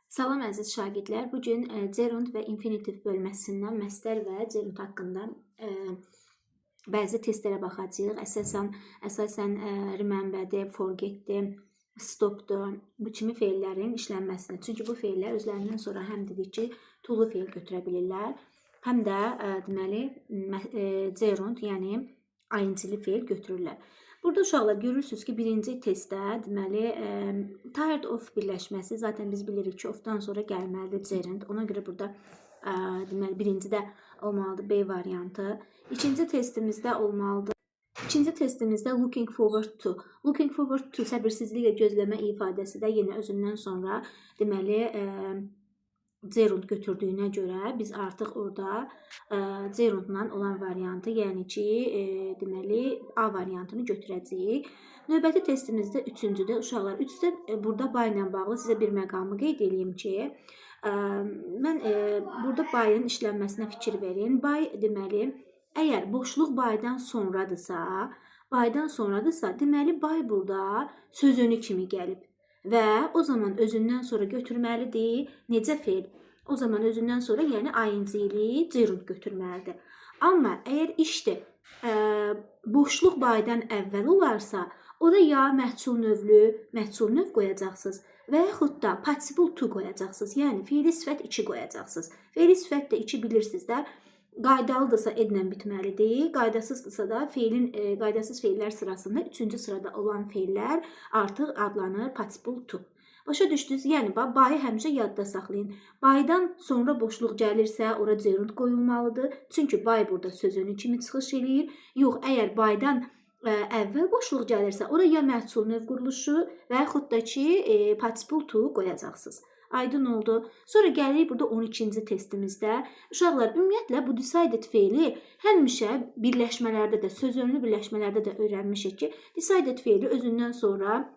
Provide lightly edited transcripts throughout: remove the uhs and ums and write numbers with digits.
Salam əziz şagirdlər. Bu gün gerund və infinitiv bölməsindən məstər və gerund haqqında bəzi testlərə baxacağıq. Əsasən remember-dir, forget-dir, stop-dur. Bu kimi feillərin işlənməsini. Çünki bu feillər özlərindən sonra həm dedik ki, to-lu feil götürə bilirlər, həm də deməli gerund, yəni ing-li feil götürürlər. Burada uşaqlar, görürsünüz ki, birinci testdə deməli tired of birləşməsi, zaten biz bilirik ki, of-dan sonra gəlməlidir gerund. Ona görə burada deməli birinci də olmalıdır B variantı. İkinci testimizdə olmalıdır. İkinci testimizdə looking forward to. Looking forward to, səbirsizliklə gözləmə ifadəsi də yenə özündən sonra deməli gerund götürdüyünə görə biz artıq orada gerundla olan variantı, yəni ki, deməli A variantını götürəcəyik. Növbəti testimizdə üçüncüdə uşaqlar, üçdə burada by ilə bağlı sizə bir məqamı qeyd eləyim ki, mən burada by-ın işlənməsinə fikir verin. By deməli, əgər boşluq by-dan sonradırsa, by-dan sonradırsa, deməli by burada sözönü kimi gəlib. Və o zaman özündən sonra götürməlidir necə feil? O zaman özündən sonra, yəni ing-li gerund götürməlidir. Amma əgər işdir, boşluq by-dan əvvəl olarsa, ora ya məhcul növlü, məhcul növ qoyacaqsınız və yaxud da participle to qoyacaqsınız. Yəni feili sifət 2 qoyacaqsınız. Feili sifət də 2 bilirsiniz də, qaydalıdırsa ed-lə bitməlidir. Qaydasızdırsa da feilin qaydasız feillər sırasında üçüncü sırada olan feillər artıq adlanır participle to. Başa düşdünüz? Yəni bax, by-ı həmişə yadda saxlayın. By-dan sonra boşluq gəlirsə, ora gerund qoyulmalıdır. Çünki by burada sözönü kimi çıxış eləyir. Yox, əgər by-dan əvvəl boşluq gəlirsə, ora ya məhcul növ quruluşu və yaxud da ki, participle to qoyacaqsınız. Aydın oldu. Sonra gəlirik burada 12-ci testimizdə. Uşaqlar, ümumiyyətlə bu decided feili həmişə birləşmələrdə də, sözönlü birləşmələrdə də öyrənmişik ki, decided feili özündən sonra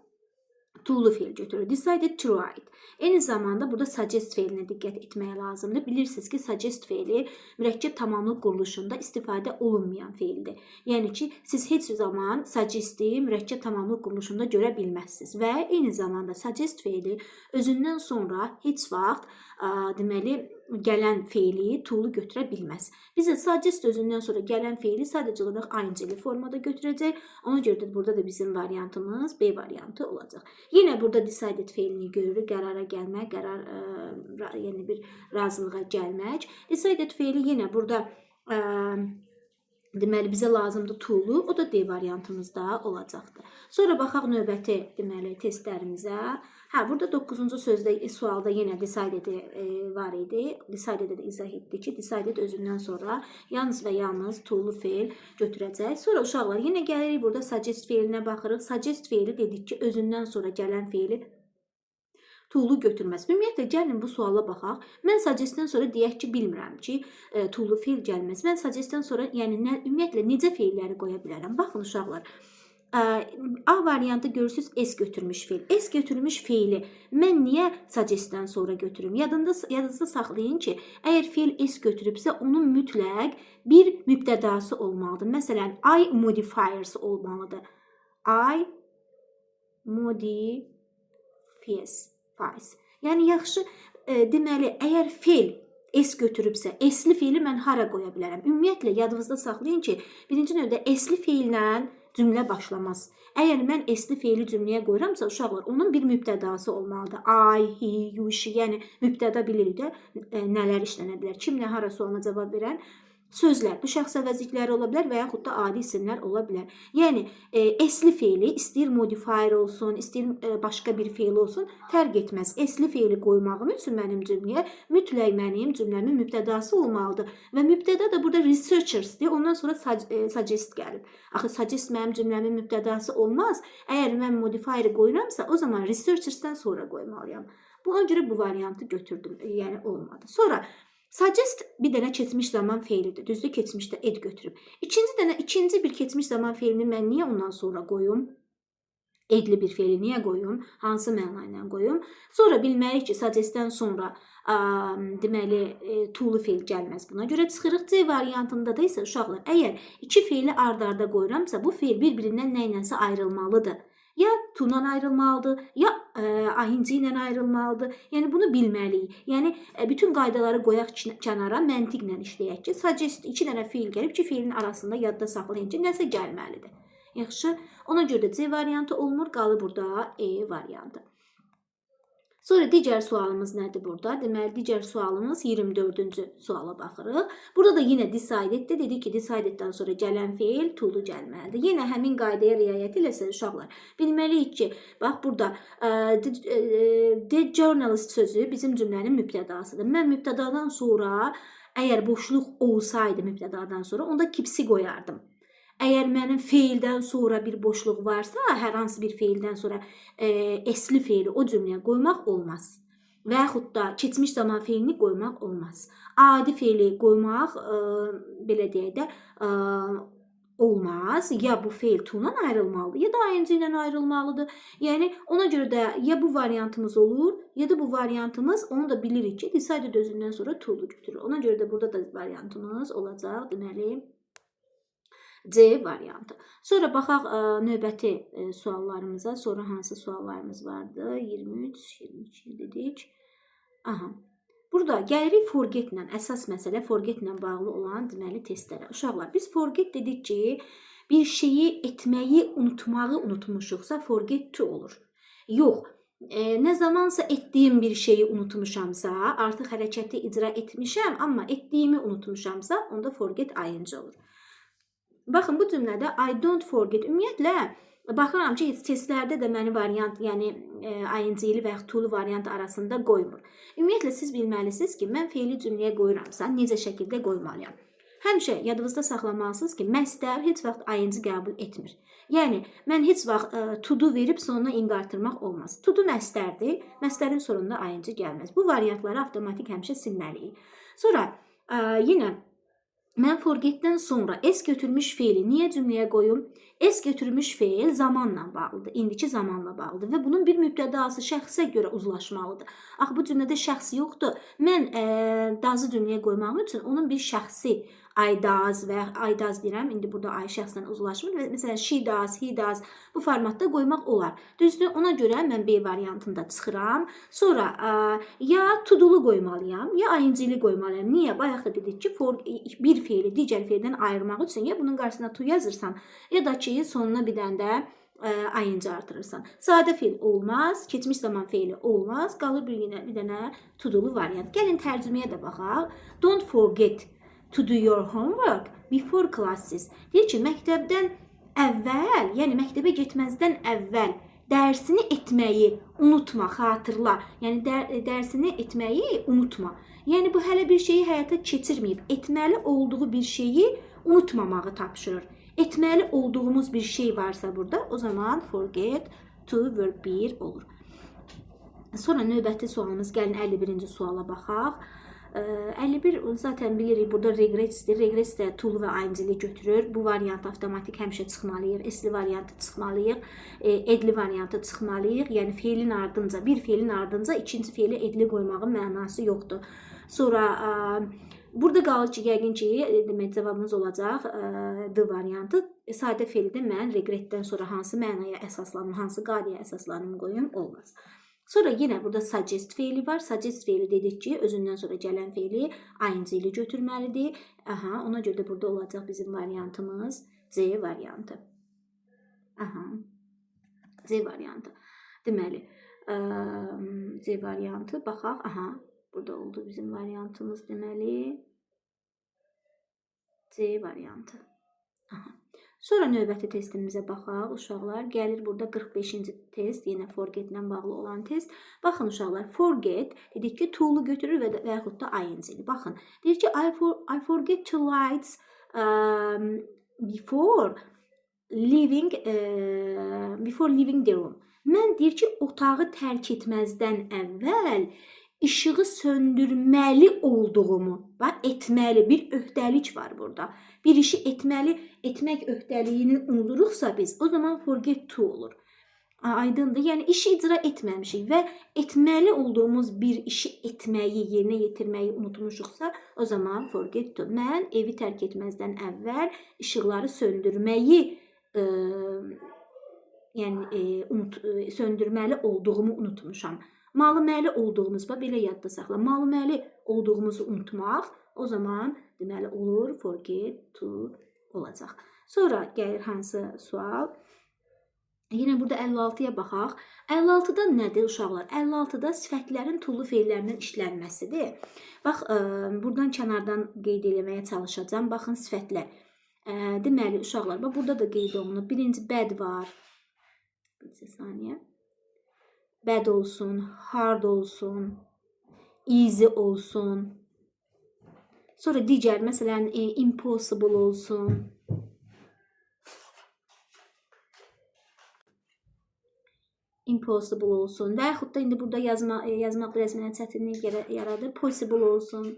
to-lu feil götürür. Decided to write. Eyni zamanda burada suggest feilinə diqqət etmək lazımdır. Bilirsiniz ki, suggest feili mürəkkəb tamamlıq quruluşunda istifadə olunmayan feildir. Yəni ki, siz heç zaman suggest-i mürəkkəb tamamlıq quruluşunda görə bilməzsiniz və eyni zamanda suggest feili özündən sonra heç vaxt deməli gələn feili to-lu götürə bilməz. Bizə suggest özündən sonra gələn feili sadəcə olaraq ing-li formada götürəcək. Ona görə də burada da bizim variantımız B variantı olacaq. Yenə burada decided feilini görürük. Qərara gəlmək, qərar, yəni bir razılığa gəlmək. Decided feili yenə burada deməli bizə lazımdır to-lu, o da D variantımızda olacaqdır. Sonra baxaq növbəti deməli testlərimizə. Hə, burada 9-cu sözdə, sualda yenə decided var idi. Decided də izah etdi ki, decided özündən sonra yalnız və yalnız to-lu feil götürəcək. Sonra uşaqlar, yenə gəlirik burada suggest feilinə baxırıq. Suggest feili dedik ki, özündən sonra gələn feili to-lu götürməz. Ümumiyyətlə gəlin bu suala baxaq. Mən suggestdən sonra deyək ki, bilmirəm ki, to-lu feil gəlməz. Mən suggestdən sonra, yəni nə, ümumiyyətlə necə feilləri qoya bilərəm? Baxın uşaqlar. A variantı görürsüz, S götürmüş feil. S götürmüş feili mən niyə suggestdən sonra götürüm? Yadınızda saxlayın ki, əgər feil S götürübsə, onun mütləq bir mübtədası olmalıdır. Məsələn, I modifiers olmalıdır. I modifies. Yəni yaxşı, deməli, əgər feil S götürübsə, S-li feili mən hara qoya bilərəm? Ümumiyyətlə yadınızda saxlayın ki, birinci növdə S-li feillə cümlə başlamaz. Əgər mən S-li feili cümləyə qoyuramsa, uşaqlar, onun bir mübtədası olmalıdır. I, he, you, she, yəni mübtəda bilirik də nələr işlənə bilər. Kim, nə, hara sualına cavab verən sözlər. Bu şəxs əvəzlikləri ola bilər və yaxud da adi isimlər ola bilər. Yəni S-li feili istəyir modifier olsun, istəyir başqa bir feil olsun, fərq etməz. S-li feili qoymağım üçün mənim cümləyə mütləq mənim cümləmin mübtədası olmalıdır. Və mübtəda da burada researchersdir. Ondan sonra suggest gəlib. Axı suggest mənim cümləmin mübtədası olmaz. Əgər mən modifier qoyuramsa, o zaman researchers'dən sonra qoymalıyam. Buna görə bu variantı götürdüm. Yəni olmadı. Sonra suggest bir dənə keçmiş zaman feilidir. Düzdür, keçmişdə ed götürüb. İkinci dənə, ikinci bir keçmiş zaman feilini mən niyə ondan sonra qoyum? Edli bir feili niyə qoyum? Hansı məna ilə qoyum? Sonra bilməliyik ki, suggestdən sonra deməli to-lu feil gəlməz. Buna görə çıxırıq. C variantında da isə uşaqlar, əgər iki feili ard-arda qoyuramsa, bu feil bir-birindən nə ilənsə ayrılmalıdır. Ya to-dan ayrılmalıdır, ya ing ilə ayrılmalıdır. Yəni bunu bilməliyik. Yəni bütün qaydaları qoyaq kənara, məntiqlə işləyək ki, suggest iki dənə feil gəlib ki, feilin arasında yadda saxlayın ki, nəsə gəlməlidir. Yaxşı, ona görə də C variantı olmur, qalır burada E variantı. Sonra digər sualımız nədir burada? Deməli, digər sualımız 24-cü suala baxırıq. Burada da yenə decided-dir. Dedik ki, decided-dən sonra gələn feil to-lu gəlməlidir. Yenə həmin qaydaya riayət eləsə uşaqlar, bilməliyik ki, bax burada the journalist sözü bizim cümlənin mübtədasıdır. Mən mübtədadan sonra əgər boşluq olsaydı mübtədadan sonra, onda keeps-i qoyardım. Əgər mənim feildən sonra bir boşluq varsa, hər hansı bir feildən sonra s-li feili o cümləyə qoymaq olmaz. Və yaxud da keçmiş zaman feilini qoymaq olmaz. Adi feili qoymaq, belə deyək də, olmaz. Ya bu feil to-dan ayrılmalıdır, ya da ing ilə ayrılmalıdır. Yəni ona görə də ya bu variantımız olur, ya da bu variantımız, onu da bilirik ki, decided özündən sonra to-lu götürür. Ona görə də burada da variantımız olacaq, deməli C variantı. Sonra baxaq növbəti suallarımıza. Sonra hansı suallarımız vardı? 23, 22 dedik. Aha. Burada gəlirik forget-lə. Əsas məsələ forget-lə bağlı olan deməli testlərə. Uşaqlar, biz forget dedik ki, bir şeyi etməyi, unutmağı unutmuşuqsa forget to olur. Yox, nə zamansa etdiyim bir şeyi unutmuşamsa, artıq hərəkəti icra etmişəm, amma etdiyimi unutmuşamsa, onda forget ing olur. Baxın, bu cümlədə I don't forget, ümumiyyətlə baxıram ki, heç testlərdə də məni variant, yəni ing-li və yaxud to-lu variant arasında qoymur. Ümumiyyətlə siz bilməlisiniz ki, mən feili cümləyə qoyuramsa, necə şəkildə qoymalıyam. Həmişə yadınızda saxlamalısınız ki, məstər heç vaxt ing qəbul etmir. Yəni mən heç vaxt to do verib sonuna ing artırmaq olmaz. To do məstərdir. Məstərin sonunda ing gəlməz. Bu variantları avtomatik həmişə silməliyik. Sonra yenə mən forgetdən sonra s götürmüş feili niyə cümləyə qoyum? S götürmüş feil zamanla bağlıdır. İndiki zamanla bağlıdır və bunun bir mübtədası şəxsə görə uzlaşmalıdır. Axı bu cümlədə şəxs yoxdur. Mən does-ı cümləyə qoymağım üçün onun bir şəxsi I does və I does deyirəm. İndi burada I şəxslə uzlaşmır və məsələn she does, he does bu formatda qoymaq olar. Düzdür? Ona görə mən B variantında çıxıram. Sonra ya to do-lu qoymalıyam, ya ing-li qoymalıyam. Niyə? Bayaq da dedik ki, for, bir feili digər feildən ayırmaq üçün ya bunun qarşısına to yazırsan, ya da ki sonuna bir dənə də ing artırırsan. Sadə feil olmaz, keçmiş zaman feili olmaz. Qalır bir yenə bir dənə to do-lu variant. Gəlin tərcüməyə də baxaq. Don't forget to do your homework before classes. Deyir ki, məktəbdən əvvəl, yəni məktəbə getməzdən əvvəl dərsini etməyi unutma, xatırla. Yəni dərsini etməyi unutma. Yəni bu hələ bir şeyi həyata keçirməyib, etməli olduğu bir şeyi unutmamağı tapşırır. Etməli olduğumuz bir şey varsa burada, o zaman forget to verb 1 olur. Sonra növbəti sualımız, gəlin 51-ci suala baxaq. 51 zaten bilirik, burada regrets-dir. Regrets də to-lu və ing-li götürür. Bu variant avtomatik həmişə çıxmalıyıq. S-li variantı çıxmalıyıq. Ed-li variantı çıxmalıyıq. Yəni feilin ardınca, bir feilin ardınca ikinci feili ed-li qoymağın mənası yoxdur. Sonra burada qalır ki, yəqin ki, demək cavabımız olacaq D variantı. Sadə feildə mən regretdən sonra hansı mənaya əsaslanım, hansı qaydaya əsaslanım qoyum, olmaz. Sonra yenə burada suggest feili var. Suggest feili dedik ki, özündən sonra gələn feili ing-li götürməlidir. Aha, ona görə də burada olacaq bizim variantımız C variantı. Aha. C variantı. Deməli, C variantı baxaq. Aha, burada oldu bizim variantımız deməli. C variantı. Aha. Sonra növbəti testimizə baxaq uşaqlar. Gəlir burada 45-ci test, yenə forget ilə bağlı olan test. Baxın uşaqlar, forget dedik ki, to-lu götürür və yaxud da ing-li. Baxın, deyir ki, I forget to lights before leaving the room. Mən deyir ki, otağı tərk etməzdən əvvəl işığı söndürməli olduğumu, bax etməli bir öhdəlik var burada. Bir işi etməli, etmək öhdəliyini unuduruqsa biz, o zaman forget to olur. Aydındır. Yəni işi icra etməmişik və etməli olduğumuz bir işi etməyi, yerinə yetirməyi unutmuşuqsa, o zaman forget to. Mən evi tərk etməzdən əvvəl işıqları söndürməyi Yəni söndürməli olduğumu unutmuşam. Malı-məli olduğumuz, bax belə yadda saxla. Malı-məli olduğumuzu unutmaq, o zaman deməli olur forget to olacaq. Sonra gəlir hansı sual? Yenə burada 56-ya baxaq. 56-da nədir uşaqlar? 56-da sifətlərin tulu feillərinin işlənməsidir. Bax, buradan kənardan qeyd eləməyə çalışacağam. Baxın, sifətlər. Deməli, uşaqlar, bax, burada da qeyd olunub. Birinci bad var. Bir saniyə. Bad olsun, hard olsun, easy olsun. Sonra digər, məsələn, impossible olsun. Impossible olsun. Və yaxud da indi burada yazmaq biraz mənə çətinlik yaradır. Possible olsun.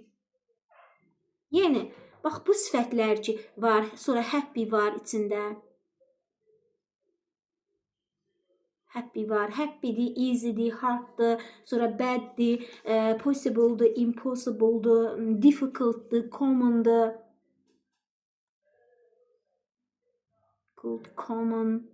Yəni, bax bu sifətlər ki var, sonra happy var içində. Happy var. Happy'dir, easy'dir, hard'dır, sonra bad'dir, possible'dır, impossible'dır, difficult'dır, common'dır. Common.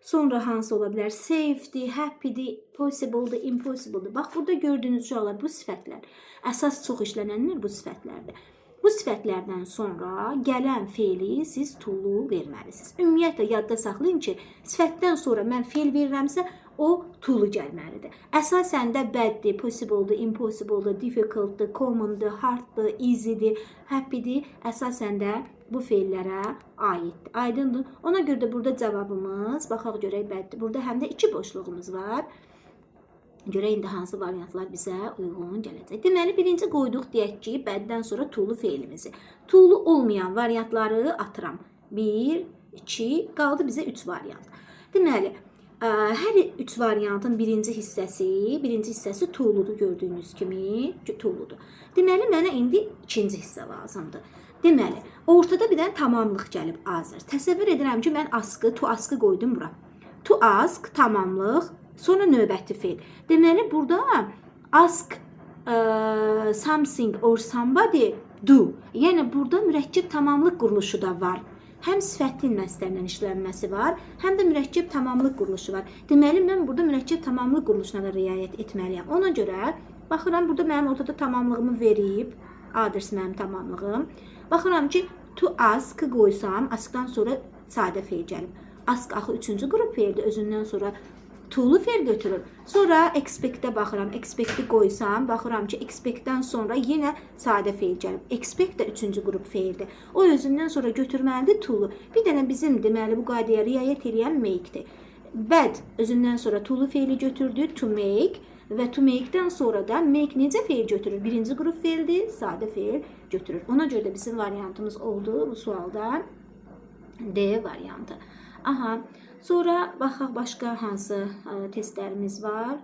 Sonra hansı ola bilər? Safe'dir, happy'dir, possible'dır, impossible'dır. Bax, burada gördüyünüz uşaqlar bu sifətlər. Əsas çox işlənənlər bu sifətlərdir. Bu sifətlərdən sonra gələn feili siz to'lu verməlisiniz. Ümumiyyətlə, yadda saxlayın ki, sifətdən sonra mən feil verirəmsə, o to'lu gəlməlidir. Əsasən də bad'dir, possible'dır, impossible'dır, difficult'dır, common'dır, hard'dır, easy'dir, happy'dir. Əsasən də bu feillərə aiddir. Aydındır. Ona görə də burada cavabımız, baxaq görək bad'dir. Burada həm də iki boşluğumuz var. Görək indi hansı variantlar bizə uyğun gələcək. Deməli, birinci qoyduq deyək ki, bad'dən sonra to'lu feilimizi. To'lu olmayan variantları atıram. 1, 2, qaldı bizə 3 variant. Deməli, hər 3 variantın birinci hissəsi to'ludur gördüyünüz kimi, to'ludur. Deməli, mənə indi ikinci hissə lazımdır. Deməli, ortada bir dənə tamamlıq gəlib azdır. Təsəvvür edirəm ki, mən askı, to askı qoydum bura. To ask, tamamlıq, sonra növbəti feil. Deməli, burada ask something or somebody do. Yəni, burada mürəkkəb tamamlıq quruluşu da var. Həm sifətin məslərinin işlənməsi var, həm də mürəkkəb tamamlıq quruluşu var. Deməli, mən burada mürəkkəb tamamlıq quruluşuna da riayət etməliyəm. Ona görə, baxıram, burada mənim ortada tamamlığımı verib, adres mənim tamamlığım. Baxıram ki, to ask qoysam, askdan sonra sadə feil gəlib. Ask axı üçüncü qrup feildir, özündən sonra to'lu feil götürür. Sonra expect-ə baxıram, expect-i qoysam, baxıram ki, expect-dən sonra yenə sadə feil gəlib. Expect də üçüncü qrup feildir. O özündən sonra götürməlidir to'lu. Bir dənə bizim deməli bu qaydaya riayət eləyən make-dir. Bad özündən sonra to'lu feili götürdü, to make və to make-dən sonra da make necə feil götürür? Birinci qrup feildir, sadə feil götürür. Ona görə də bizim variantımız oldu bu sualda D variantı. Aha. Sonra baxaq başqa hansı testlərimiz var.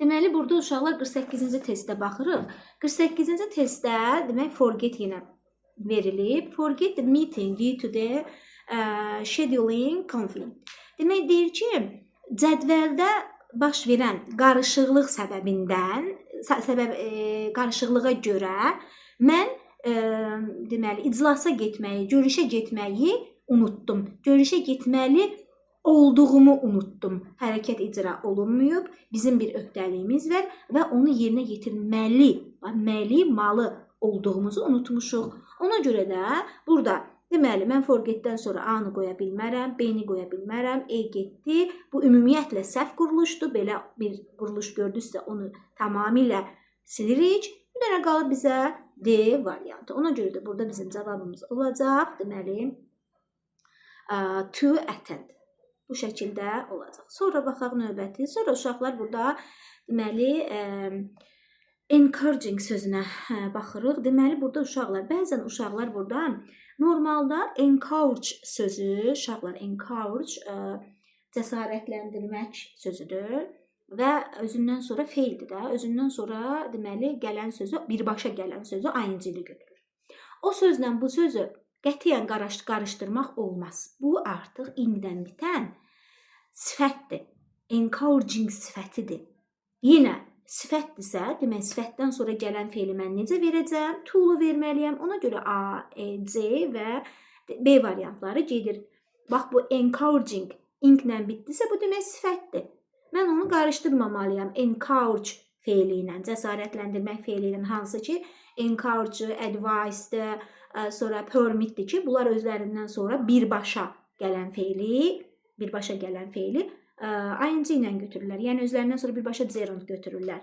Deməli, burada uşaqlar 48-ci testə baxırıq. 48-ci testdə demək forget yenə verilib. Forget the meeting due to the scheduling conflict. Demək, deyir ki, cədvəldə baş verən qarışıqlıq səbəbindən, qarışıqlığa görə mən deməli iclasa getməyi, görüşə getməyi unutdum. Görüşə getməli olduğumu unutdum. Hərəkət icra olunmayıb. Bizim bir öhdəliyimiz var və onu yerinə yetirməli, məli, malı olduğumuzu unutmuşuq. Ona görə də burada deməli, mən forgetdən sonra A-nı qoya bilmərəm, B-ni qoya bilmərəm, E getdi. Bu ümumiyyətlə səhv quruluşdur. Belə bir quruluş gördünüzsə onu tamamilə silirik. Bir dənə qalır bizə D variantı. Ona görə də burada bizim cavabımız olacaq. Deməli, to attend. Bu şəkildə olacaq. Sonra baxaq növbəti. Sonra uşaqlar burada deməli, encouraging sözünə baxırıq. Deməli, burada uşaqlar, bəzən uşaqlar burada normalda encourage sözü, uşaqlar encourage cəsarətləndirmək sözüdür və özündən sonra feildir də. Özündən sonra deməli gələn sözü, birbaşa gələn sözü ing-li götürür. O sözlə bu sözü qətiyyən qarışdırmaq olmaz. Bu artıq ing-dən bitən sifətdir. Encouraging sifətidir. Yenə sifətdirsə, demək sifətdən sonra gələn feili mən necə verəcəm? To-lu verməliyəm. Ona görə A, E, C və B variantları gedir. Bax bu encouraging ing-lə bitdisə, bu demək sifətdir. Mən onu qarışdırmamalıyam encourage feili ilə, cəsarətləndirmək feili ilə, hansı ki encourage, advice-dir, sonra permit-dir ki, bunlar özlərindən sonra birbaşa gələn feili ing ilə götürürlər. Yəni özlərindən sonra birbaşa gerund götürürlər.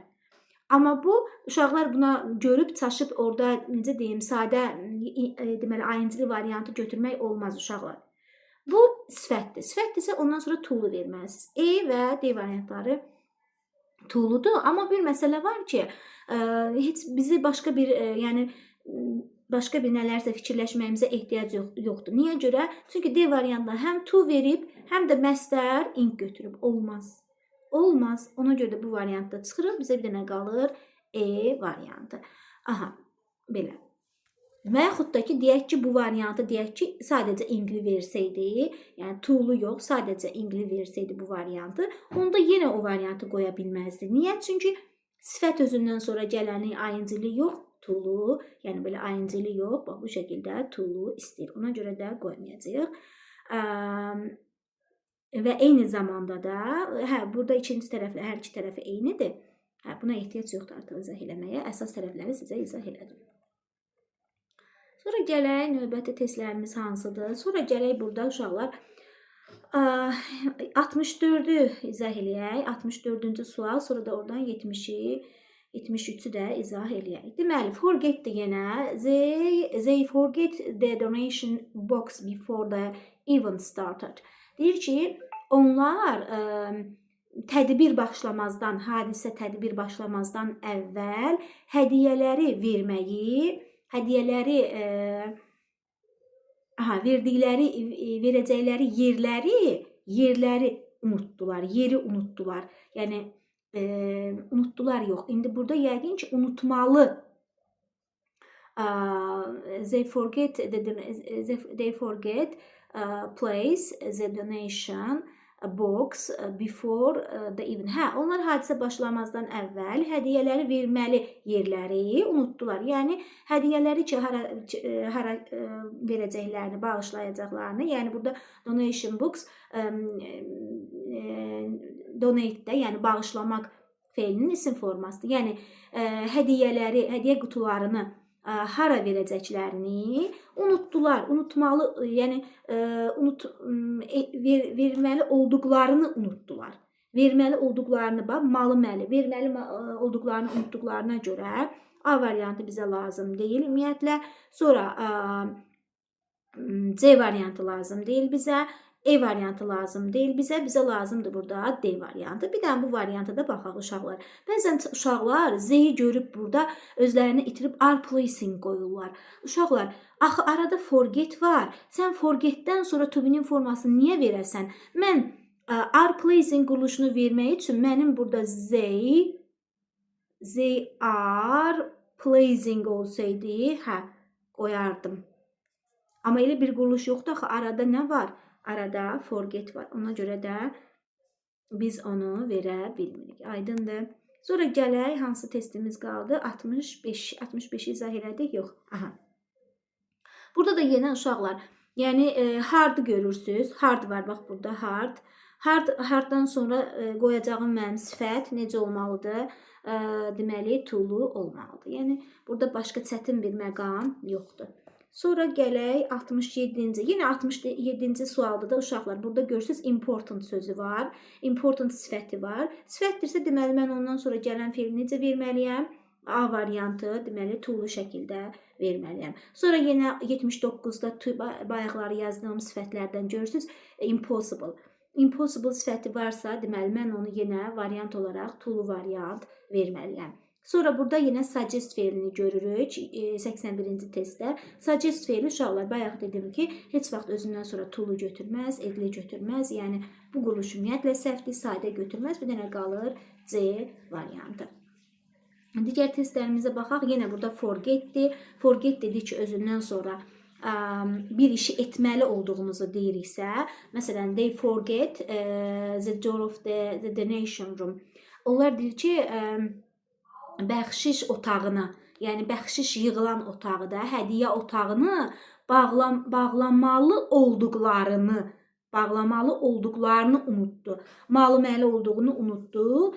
Amma bu uşaqlar buna görüb çaşıb orada necə deyim, sadə deməli ing-li variantı götürmək olmaz uşaqlar. Bu sifətdir. Sifətdirsə ondan sonra to-lu verməlisiniz. E və D variantları to-ludur. Amma bir məsələ var ki, heç bizi başqa bir, yəni başqa bir nələrsə fikirləşməyimizə ehtiyac yoxdur. Niyə görə? Çünki D variantında həm to verib, həm də məstər ing götürüb. Olmaz. Olmaz. Ona görə də bu variantda çıxırıq. Bizə bir dənə qalır E variantı. Aha, belə. Və yaxud da ki, deyək ki, bu variantı deyək ki, sadəcə ing-li versəydi, yəni to-lu yox, sadəcə ing-li versəydi bu variantı, onda yenə o variantı qoya bilməzdi. Niyə? Çünki sifət özündən sonra gələni ing-li yox, to-lu, yəni belə ing-li yox, bax bu şəkildə to-lu istəyir. Ona görə də qoymayacağıq. Və eyni zamanda da, hə, burada ikinci tərəflə hər iki tərəfi eynidir. Hə, buna ehtiyac yoxdur artıq izah eləməyə. Əsas tərəfləri sizə izah elədim. Sonra gələk növbəti testlərimiz hansıdır? Sonra gələk burada uşaqlar 64-ü izah eləyək. 64-cü sual, sonra da oradan 70-i 73-ü də izah eləyək. Deməli, forget-dir yenə. They forget the donation box before the event started. Deyir ki, onlar tədbir başlamazdan, hadisə tədbir başlamazdan əvvəl hədiyyələri verməyi, hədiyyələri aha, verdikləri, verəcəkləri yerləri unutdular, yeri unutdular. Yəni unutdular yox. İndi burada yəqin ki, unutmalı. They forget place the donation box before the event. Hə, onlar hadisə başlamazdan əvvəl hədiyyələri verməli yerləri unutdular. Yəni hədiyyələri ki, hara verəcəklərini, bağışlayacaqlarını, yəni burada donation box donate-də, yəni bağışlamaq feilinin isim formasıdır. Yəni hədiyyələri, hədiyyə qutularını hara verəcəklərini unutdular. Unutmalı, yəni verməli olduqlarını unutdular. Verməli olduqlarını, bax, malı məli, verməli olduqlarını unutduqlarına görə A variantı bizə lazım deyil ümumiyyətlə. Sonra C variantı lazım deyil bizə. E variantı lazım deyil bizə. Bizə lazımdır burada D variantı. Bir dənə bu varianta da baxaq uşaqlar. Bəzən uşaqlar Z-yi görüb burada özlərini itirib are placing qoyurlar. Uşaqlar, axı arada forget var. Sən forgetdən sonra to be-nin formasını niyə verəsən? Mən are placing quruluşunu vermək üçün mənim burada they are placing olsaydı, hə, qoyardım. Amma elə bir quruluş yoxdur axı arada nə var? Arada forget var. Ona görə də biz onu verə bilmirik. Aydındır? Sonra gələk hansı testimiz qaldı? 65. 65-i izah elədik? Yox. Aha. Burada da yenə uşaqlar, yəni hard görürsüz. Hard var bax burada hard. Hard harddan sonra qoyacağım mənim sifət necə olmalıdır? Deməli to-lu olmalıdır. Yəni burada başqa çətin bir məqam yoxdur. Sonra gələk 67-ci. Yenə 67-ci sualda da uşaqlar burada görürsüz important sözü var. Important sifəti var. Sifətdirsə deməli mən ondan sonra gələn feili necə verməliyəm? A variantı, deməli to-lu şəkildə verməliyəm. Sonra yenə 79-da bayaqları yazdığım sifətlərdən görürsüz impossible. Impossible sifəti varsa, deməli mən onu yenə variant olaraq to-lu variant verməliyəm. Sonra burada yenə suggest feilini görürük 81-ci testdə. Suggest feili uşaqlar bayaq dedim ki, heç vaxt özündən sonra to-lu götürməz, ed-li götürməz. Yəni bu quruluş ümumiyyətlə səhvdir, sadə götürməz. Bir dənə qalır C variantı. Digər testlərimizə baxaq. Yenə burada forgetdir. Forget dedik ki, özündən sonra bir işi etməli olduğumuzu deyiriksə, məsələn, they forget the door of the donation room. Onlar deyir ki, bəxşiş otağını, yəni bəxşiş yığılan otağı da, hədiyyə otağını bağlamalı olduqlarını unutdu. Malı-məli olduğunu unutdu.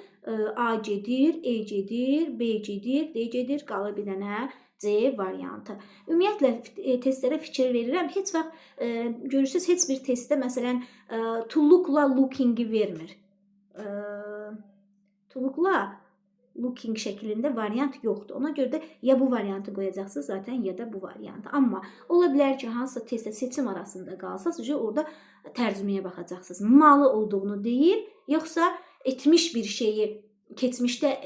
A gedir, E gedir, B gedir, D gedir, qalır bir dənə C variantı. Ümumiyyətlə, testlərə fikir verirəm. Heç vaxt görürsünüz, heç bir testdə məsələn to look-la looking-i vermir. To look-la looking şəklində variant yoxdur. Ona görə də ya bu variantı qoyacaqsınız zaten ya da bu variantı. Amma ola bilər ki, hansısa testdə seçim arasında qalsaz, orada tərcüməyə baxacaqsınız. Malı olduğunu deyir, yoxsa etmiş bir şeyi keçmişdə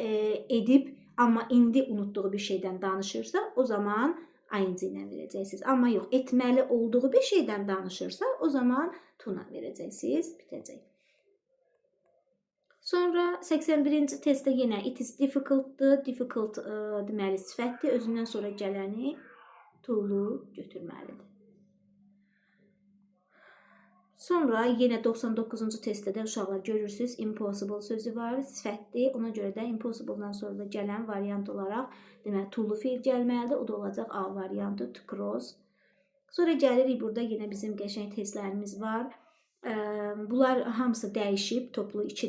edib, amma indi unutduğu bir şeydən danışırsa, o zaman ing ilə verəcəksiniz. Amma yox, etməli olduğu bir şeydən danışırsa, o zaman to-la verəcəksiniz, bitəcək. Sonra 81-ci testdə yenə it is difficult-dur. Difficult deməli sifətdir. Özündən sonra gələni to-lu götürməlidir. Sonra yenə 99-cu testdə də uşaqlar görürsünüz impossible sözü var, sifətdir. Ona görə də impossible-dan sonra da gələn variant olaraq deməli to-lu feil gəlməlidir. O da olacaq A variantı, to cross. Sonra gəlirik, burada yenə bizim qəşəng testlərimiz var. Bunlar hamısı dəyişib, toplu 2,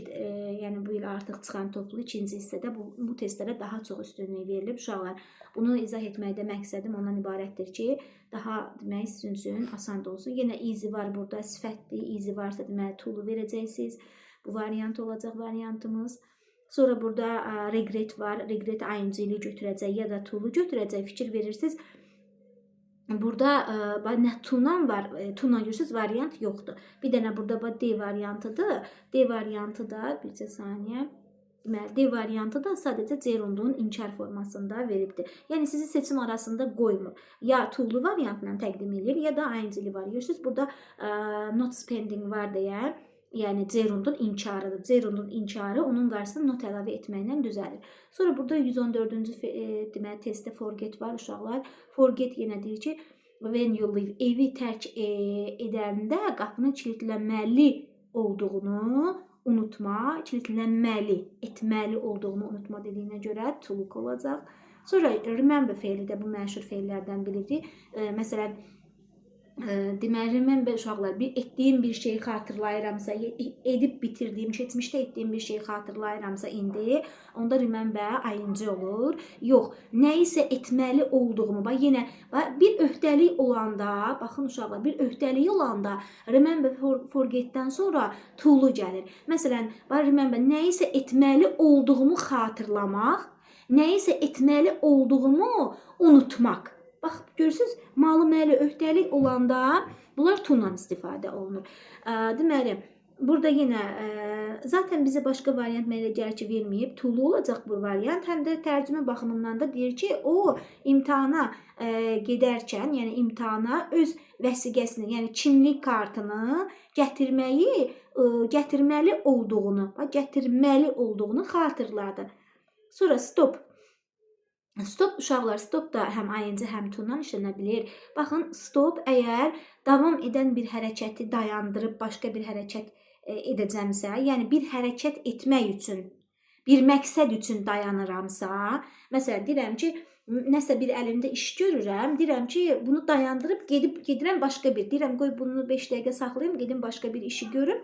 yəni bu il artıq çıxan toplu ikinci hissədə bu testlərə daha çox üstünlük verilib uşaqlar. Bunu izah etməkdə məqsədim ondan ibarətdir ki, daha demək sizin üçün asan da olsun. Yenə easy var burada, sifətdir. Easy varsa deməli to-lu verəcəksiniz. Bu variant olacaq variantımız. Sonra burada regret var. Regret ing-li götürəcək ya da to-lu götürəcək. Fikir verirsiniz. Burada nə to-la var, to-la görürsünüz variant yoxdur. Bir dənə burada D variantıdır. D variantı da, bircə saniyə. Deməli, D variantı da sadəcə gerundun inkar formasında veribdir. Yəni sizi seçim arasında qoymur. Ya to-lu variantla təqdim edir, ya da ing-li var. Görürsünüz, burada not spending var deyə, yəni gerundun inkarıdır. Gerundun inkarı onun qarşısına not əlavə etməklə düzəlir. Sonra burada 114-cü deməli testdə forget var uşaqlar. Forget yenə deyir ki, when you leave, evi tərk edəndə qapının kilidlənməli olduğunu unutma, kilidlənməli, etməli olduğunu unutma dediyinə görə to look olacaq. Sonra remember feili də bu məşhur feillərdən biridir. Məsələn, deməli, remember uşaqlar, bir etdiyim bir şeyi xatırlayıramsa, edib bitirdiyim, keçmişdə etdiyim bir şeyi xatırlayıramsa indi, onda remember ing olur. Yox, nəyisə etməli olduğumu, bax yenə bax, bir öhdəlik olanda, baxın uşaqlar, bir öhdəlik olanda remember forgetdən sonra to-lu gəlir. Məsələn, bax remember nəyisə etməli olduğumu xatırlamaq, nəyisə etməli olduğumu unutmaq. Bax, görürsünüz, malı-məli öhdəlik olanda bunlar to-la istifadə olunur. Deməli, burada yenə zaten bizə başqa variant mənə gəlir ki, verməyib. To-lu olacaq bu variant. Həm də tərcümə baxımından da deyir ki, o imtahana gedərkən, yəni imtahana öz vəsiqəsini, yəni kimlik kartını gətirməli olduğunu, bax, gətirməli olduğunu xatırladı. Sonra stop. Stop uşaqlar, stop da həm ing, həm to-la işlənə bilir. Baxın, stop əgər davam edən bir hərəkəti dayandırıb başqa bir hərəkət edəcəmsə, yəni bir hərəkət etmək üçün, bir məqsəd üçün dayanıramsa, məsələn, deyirəm ki, nəsə bir əlimdə iş görürəm, deyirəm ki, bunu dayandırıb gedirəm başqa bir, deyirəm, qoy bunu 5 dəqiqə saxlayım, gedim başqa bir işi görüm,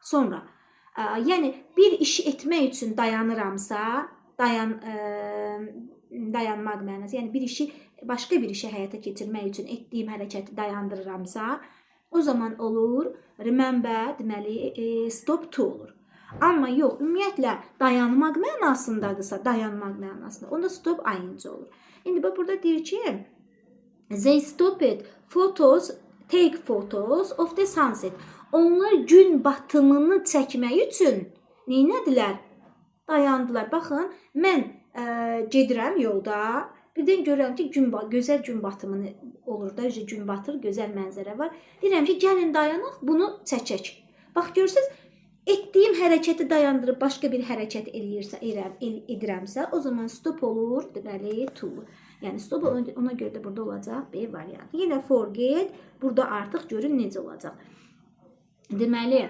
sonra. Yəni, bir işi etmək üçün dayanıramsa, dayanmaq mənası, yəni bir işi başqa bir işi həyata keçirmək üçün etdiyim hərəkəti dayandırıramsa, o zaman olur remember, deməli, stop to olur. Amma yox, ümumiyyətlə dayanmaq mənasındadırsa, dayanmaq mənasında, onda stop ing olur. İndi bax burada deyir ki, they stopped photos, take photos of the sunset. Onlar gün batımını çəkmək üçün neynədilər? Dayandılar. Baxın, mən gedirəm yolda, birdən görürəm ki, gözəl gün batımını olur da, gün batır, gözəl mənzərə var. Deyirəm ki, gəlin dayanaq, bunu çəkək. Bax, görürsünüz, etdiyim hərəkəti dayandırıb başqa bir hərəkət edirəmsə, o zaman stop olur, deməli, to. Yəni, stop ona görə də burada olacaq B variantı. Yenə forget, burada artıq görün necə olacaq. Deməli,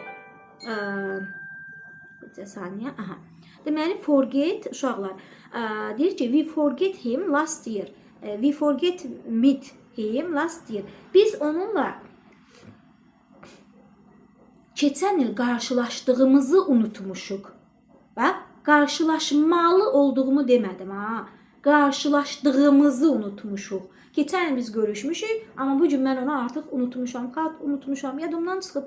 bir saniyə, aha. Deməli, forget uşaqlar, deyir ki, we forget him last year. We forget meet him last year. Biz onunla keçən il qarşılaşdığımızı unutmuşuq. Bax, qarşılaşmalı olduğumu demədim ha. Qarşılaşdığımızı unutmuşuq. Keçən il biz görüşmüşük, amma bu gün mən onu artıq unutmuşam, unutmuşam, yadımdan çıxıb.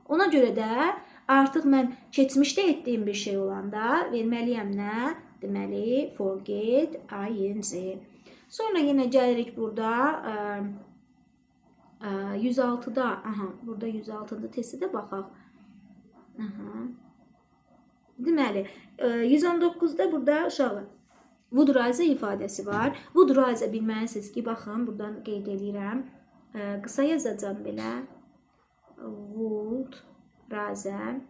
Ona görə də artıq mən keçmişdə etdiyim bir şey olanda verməliyəm nə? Deməli, forget ing. Sonra yenə gəlirik burada 106-da, aha, burada 106-cı testə də baxaq. Aha. Deməli, 119-da burada uşaqlar would rather ifadəsi var. Would rather bilməlisiniz ki, baxın, buradan qeyd eləyirəm. Qısa yazacağam belə. Would rather.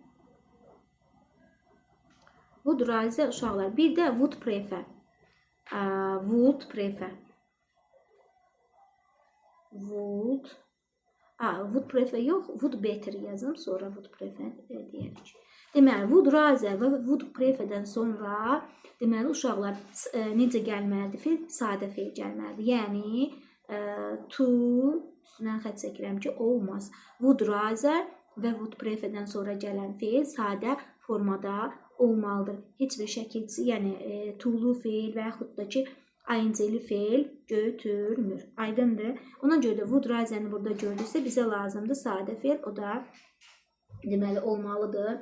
Would rather uşaqlar. Bir də would prefer. Would prefer. Would would prefer yox, would better yazım, sonra would prefer deyərik. Deməli, would rather və would preferdən sonra deməli uşaqlar necə gəlməlidir? Feil sadə feil gəlməlidir. Yəni to üstündən xətt çəkirəm ki, olmaz. Would rather və would preferdən sonra gələn feil sadə formada olmalıdır. Heç bir şəkildə, yəni to'lu feil və yaxud da ki ing-li feil götürmür. Aydındır? Ona görə də would rather-ni burada gördüksə bizə lazımdır sadə feil. O da deməli olmalıdır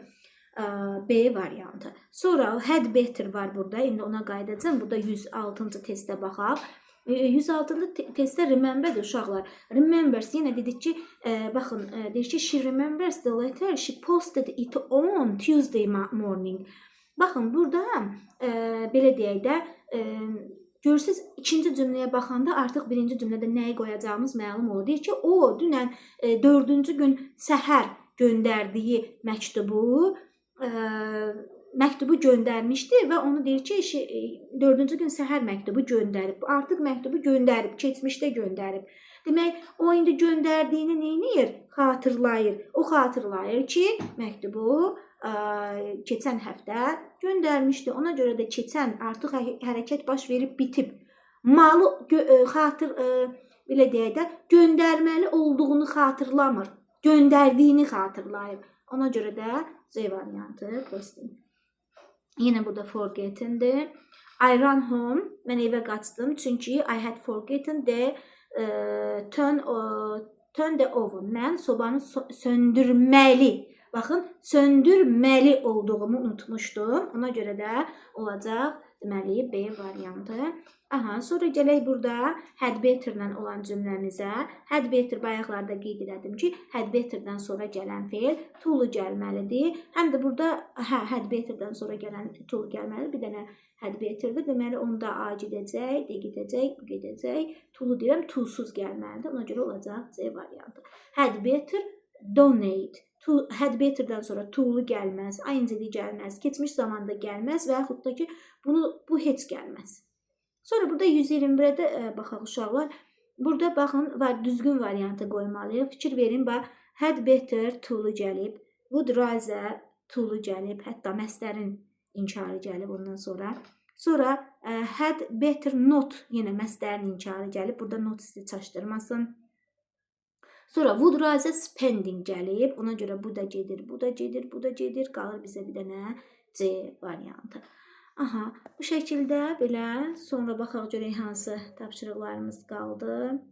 B variantı. Sonra had better var burada. İndi ona qayıdacağam. Burada 106-cı testə baxaq. 106-cı testdə remember-dir uşaqlar. Remembers yenə dedik ki, baxın, deyir ki, she remembers the letter she posted it on Tuesday morning. Baxın, burada belə deyək də, görürsüz, ikinci cümləyə baxanda artıq birinci cümlədə nəyi qoyacağımız məlum olur. Deyir ki, o dünən dördüncü gün səhər göndərdiyi məktubu göndərmişdi və onu deyir ki, dördüncü gün səhər məktubu göndərib. Artıq məktubu göndərib, keçmişdə göndərib. Demək, o indi göndərdiyini nə edir? Xatırlayır. O xatırlayır ki, məktubu keçən həftə göndərmişdi. Ona görə də keçən artıq hərəkət baş verib bitib. Malı belə deyək də, göndərməli olduğunu xatırlamır. Göndərdiyini xatırlayır. Ona görə də C variantı posting. Yenə burada forgettendir. I ran home. Mən evə qaçdım çünki I had forgotten the turn the oven. Mən sobanı söndürməli. Baxın, söndürməli olduğumu unutmuşdum. Ona görə də olacaq deməli B variantı. Aha, sonra gələk burada had better-lə olan cümləmizə. Had better bayaqlarda qeyd elədim ki, had better-dən sonra gələn feil to-lu gəlməlidir. Həm də burada had better-dən sonra gələn to-lu gəlməlidir. Bir dənə had better-dir. Deməli onda A gedəcək, D gedəcək, Bu gedəcək. To-lu deyirəm, to-suz gəlməlidir. Ona görə olacaq C variantı. Had better donate. To, had better-dən sonra to-lu gəlməz, ing-li gəlməz, keçmiş zamanda gəlməz və yaxud da ki, bu heç gəlməz. Sonra burada 121-ə də baxaq uşaqlar. Burada baxın, var düzgün variantı qoymalıyıq. Fikir verin, bax, had better to-lu gəlib, would rather to-lu gəlib, hətta məslərin inkarı gəlib ondan sonra. Sonra had better not yenə məslərin inkarı gəlib. Burada not sizi çaşdırmasın. Sonra would rather spending gəlib. Ona görə bu da gedir, bu da gedir, bu da gedir. Qalır bizə bir dənə C variantı. Aha, bu şəkildə belə. Sonra baxaq görək hansı tapşırıqlarımız qaldı.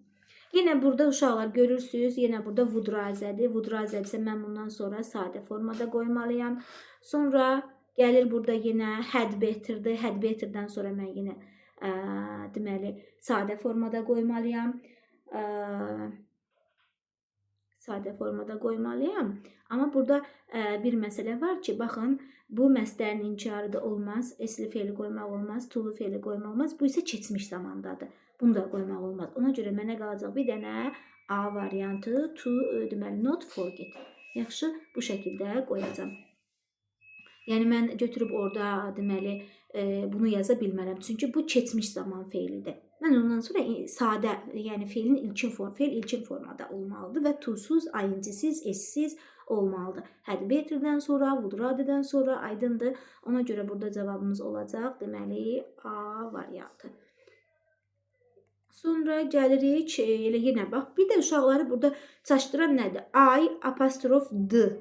Yenə burada uşaqlar görürsüz, yenə burada would rather-dir. Would rather-dirsə mən bundan sonra sadə formada qoymalıyam. Sonra gəlir burada yenə had better-dir. Had better-dən sonra mən yenə deməli sadə formada qoymalıyam. Sadə formada qoymalıyam. Amma burada bir məsələ var ki, baxın, bu məslərin inkarı da olmaz, s-li feili qoymaq olmaz, to-lu feili qoymaq olmaz. Bu isə keçmiş zamandadır. Bunu da qoymaq olmaz. Ona görə mənə qalacaq bir dənə A variantı to, deməli not forget. Yaxşı, bu şəkildə qoyacağam. Yəni mən götürüb orada deməli bunu yaza bilmərəm. Çünki bu keçmiş zaman feilidir. Mən ondan sonra sadə, yəni feilin ilkin form, feil ilkin formada olmalıdır və to-suz, ing-siz, s-siz, olmalıdır. Had better'dən sonra, would rather'dən sonra aydındır. Ona görə burada cavabımız olacaq. Deməli, A variantı. Sonra gəlirik, elə yenə bax. Bir də uşaqları burada çaşdıran nədir? I apostrof D.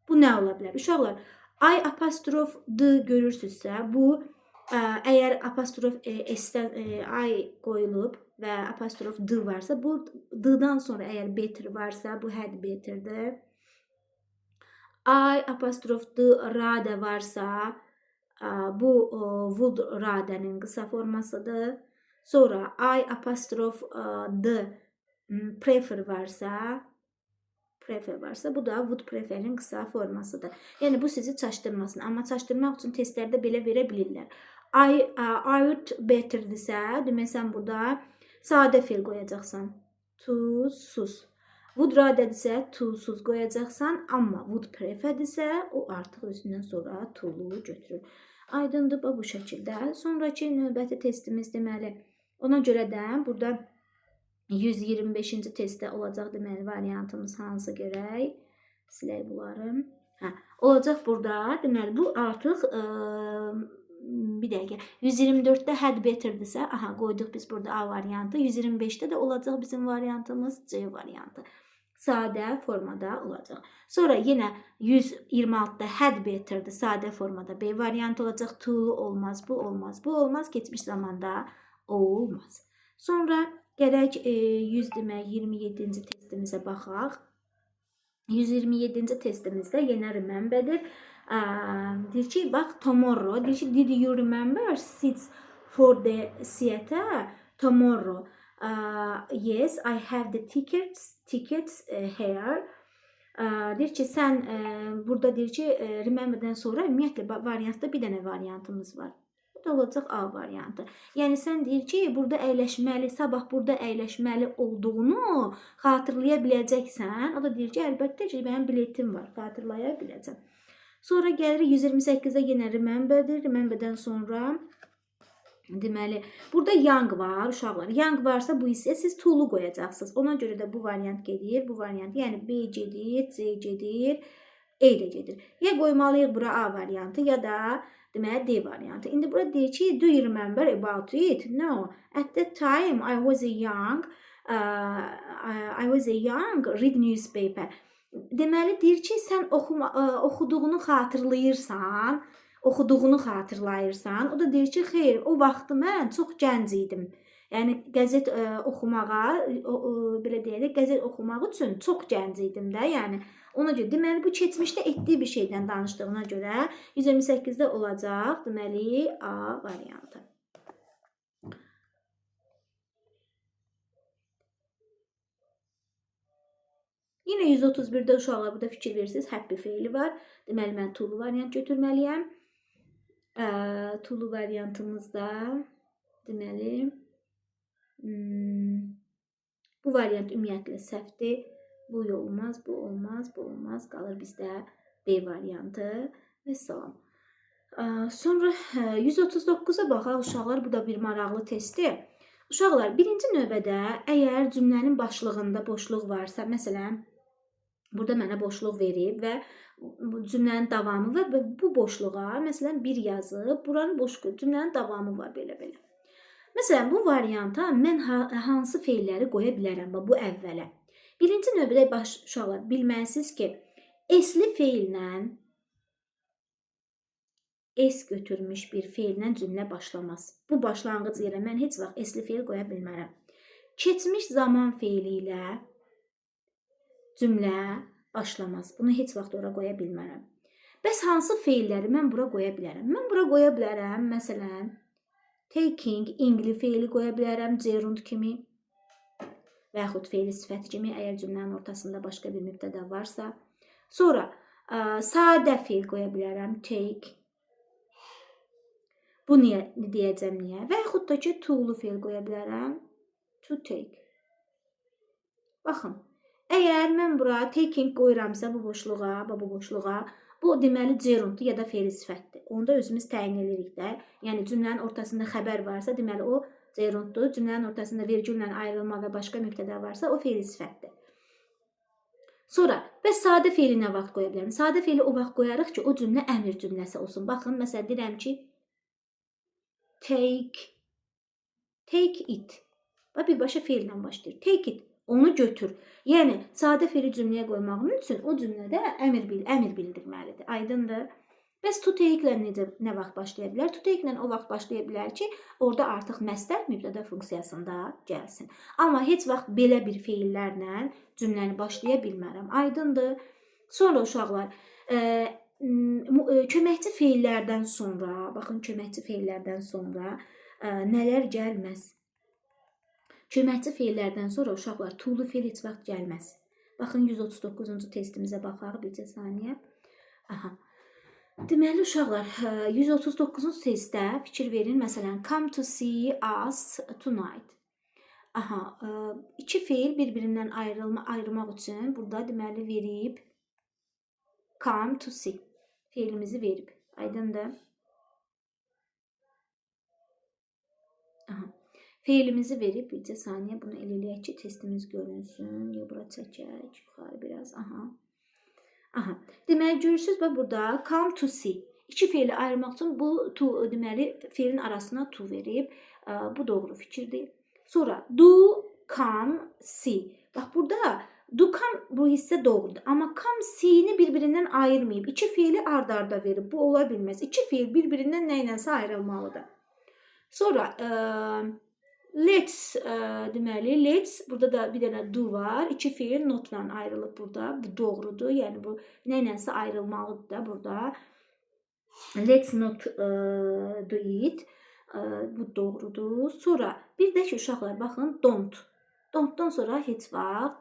Bu nə ola bilər? Uşaqlar, I apostrof D görürsünüzsə, bu əgər apostrof S-dən I qoyulub və apostrof D varsa, bu D-dan sonra əgər better varsa, bu had betterdir. I apostrof D rather varsa, bu would rather'nin qısa formasıdır. Sonra I apostrof D prefer varsa, bu da would prefer'in qısa formasıdır. Yəni bu sizi çaşdırmasın. Amma çaşdırmaq üçün testlərdə belə verə bilirlər. I would betterdirsə, demək sən burada sadə fe'l qoyacaqsan. To-suz. Would ratherdirsə, to-suz qoyacaqsan. Amma would preferdirsə, o artıq özündən sonra to-lu götürür. Aydındır bu şəkildə. Sonraki növbəti testimiz deməli, ona görə də burada 125-ci testdə olacaq deməli variantımız hansı görək? Silək bunları. Hə, olacaq burada. Deməli bu artıq bir dəqiqə. 124-də had betterdirsə, aha qoyduq biz burada A variantı. 125-də də olacaq bizim variantımız C variantı. Sadə formada olacaq. Sonra yenə 126-da had betterdir, sadə formada B variantı olacaq. To-lu olmaz, bu olmaz, bu olmaz. Keçmiş zamanda olmaz. Sonra gərək 100 demək 27-ci testimizə baxaq. 127-ci testimizdə yenə rememberdir. Deyir ki, bax tomorrow. Deyir ki, did you remember seats for the theater tomorrow? Yes, I have the tickets here. Deyir ki, sən burada deyir ki, rememberdən sonra ümumiyyətlə variantda bir dənə variantımız var. Bu da olacaq A variantı. Yəni sən deyir ki, burada əyləşməli, sabah burada əyləşməli olduğunu xatırlaya biləcəksən. O da deyir ki, əlbəttə ki, mənim biletim var, xatırlaya biləcəm. Sonra gəlirik 128-də yenə rememberdir. Rememberdən sonra deməli, burada young var uşaqlar. Young varsa bu hissəyə siz to-lu qoyacaqsınız. Ona görə də bu variant gedir, bu variant. Yəni B gedir, C gedir, E də gedir. Ya qoymalıyıq bura A variantı, ya da deməli D variantı. İndi burada deyir ki, do you remember about it? No. At that time I was a young, read newspaper. Deməli deyir ki, sən oxuduğunu xatırlayırsan. Oxuduğunu xatırlayırsan. O da deyir ki, xeyr, o vaxtı mən çox gənc idim. Yəni qəzet oxumağa, belə deyək, qəzet oxumaq üçün çox gənc idim də. Yəni ona görə deməli bu keçmişdə etdiyi bir şeydən danışdığına görə 128-də olacaq, deməli A variantı. Yenə 131-də uşaqlar burada fikir verirsiniz, happy feili var. Deməli mən to-lu variant götürməliyəm. To-lu variantımızda deməli bu variant ümumiyyətlə səhvdir. Bu olmaz, bu olmaz, bu olmaz. Qalır bizdə B variantı və salam. Sonra 139-a baxaq uşaqlar. Bu da bir maraqlı testdir. Uşaqlar, birinci növbədə əgər cümlənin başlığında boşluq varsa, məsələn, burada mənə boşluq verib və bu cümlənin davamı və bu boşluğa, məsələn, bir yazıb, buranın boş cümlənin davamı var belə-belə. Məsələn, bu varianta mən hansı feilləri qoya bilərəm, bu əvvələ. Birinci növbədə uşaqlar, bilməlisiniz ki, S-li feillə S götürmüş bir feillə cümlə başlamaz. Bu başlanğıc yerə mən heç vaxt S-li feil qoya bilmərəm. Keçmiş zaman feili ilə cümlə başlamaz. Bunu heç vaxt ora qoya bilmərəm. Bəs hansı feilləri mən bura qoya bilərəm? Mən bura qoya bilərəm, məsələn, taking, ingli feili qoya bilərəm, gerund kimi və yaxud feili sifət kimi, əgər cümlənin ortasında başqa bir mübtəda varsa. Sonra sadə feil qoya bilərəm, take. Bu niyə deyəcəm niyə? Və yaxud da ki, to-lu feil qoya bilərəm, to take. Baxın, əgər mən bura taking qoyuramsa bu boşluğa, bu boşluğa, bu deməli gerunddur ya da feili sifətdir. Onu da özümüz təyin edirik də. Yəni cümlənin ortasında xəbər varsa, deməli o gerunddur. Cümlənin ortasında vergüllə ayrılma və başqa mübtəda varsa, o feili sifətdir. Sonra bəs sadə feili nə vaxt qoya bilərəm? Sadə feili o vaxt qoyarıq ki, o cümlə əmr cümləsi olsun. Baxın, məsələn deyirəm ki, take it. Bax, birbaşa feillə başlayır. Take it. Onu götür. Yəni sadə feili cümləyə qoymağım üçün o cümlədə əmr bildirməlidir. Aydındır? Bəs to take-lə nə vaxt başlaya bilər? To take-lə o vaxt başlaya bilər ki, orada artıq məstər mübtəda funksiyasında gəlsin. Amma heç vaxt belə bir feillərlə cümləni başlaya bilmərəm. Aydındır? Sonra uşaqlar, köməkçi feillərdən sonra, baxın köməkçi feillərdən sonra nələr gəlməz? Köməkçi feillərdən sonra uşaqlar to'lu feil heç vaxt gəlməz. Baxın 139-cu testimizə baxaq bircə saniyə. Aha. Deməli uşaqlar, 139-cu testdə fikir verin, məsələn, come to see us tonight. Aha, iki feil bir-birindən ayırmaq üçün burada deməli verib come to see feilimizi verib. Aydındır? Aha. Feilimizi verib, bircə saniyə bunu elə eləyək ki, testimiz görünsün. Ya bura çəkək, yuxarı biraz. Aha. Aha. Deməli, görürsünüz, bax burada come to see. İki feili ayırmaq üçün bu to, deməli, feilin arasına to verib. Bu doğru fikirdir. Sonra do, come, see. Bax burada do, come bu hissə doğrudur. Amma come, see-ni bir-birindən ayırmayıb. İki feili ard-arda verib. Bu ola bilməz. İki feil bir-birindən nə ilənsə ayrılmalıdır. Sonra let's, deməli, let's, burada da bir dənə do var. İki feil notla ayrılıb burada. Bu doğrudur. Yəni bu nə ilənsə ayrılmalıdır da burada. Let's not do it. Bu doğrudur. Sonra bir də ki, uşaqlar, baxın, don't. Don'tdan sonra heç vaxt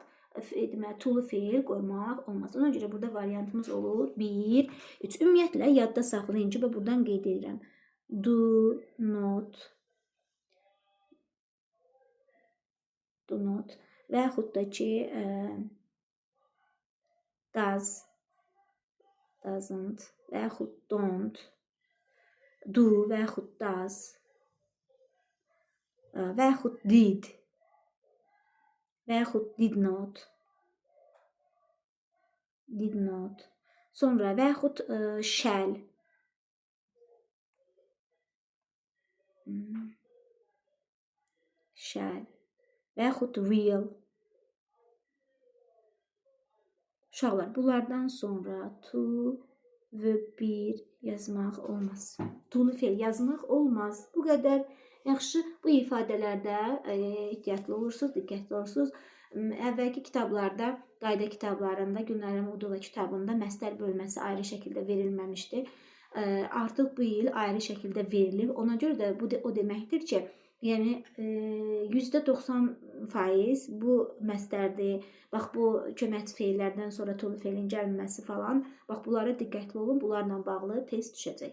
deməli, to'lu feil qoymaq olmaz. Ona görə burada variantımız olur. 1, 3. Ümumiyyətlə, yadda saxlayın ki, buradan qeyd edirəm. Do not, do not və yaxud da ki, does, doesn't və yaxud don't, do və yaxud does və yaxud did və yaxud did not, did not. Sonra və yaxud shall, shall və yaxud will. Uşaqlar, bunlardan sonra to və bir yazmaq olmaz. To'lu feil yazmaq olmaz. Bu qədər yaxşı bu ifadələrdə ehtiyatlı olursunuz, diqqətli olursunuz. Əvvəlki kitablarda, qayda kitablarında, Gülnara Mudova kitabında məstər bölməsi ayrı şəkildə verilməmişdi. Artıq bu il ayrı şəkildə verilib. Ona görə də bu o deməkdir ki, yəni %90% bu məstərdir. Bax bu köməkçi feillərdən sonra to'lu feilin gəlməsi falan. Bax bunlara diqqətli olun. Bunlarla bağlı test düşəcək.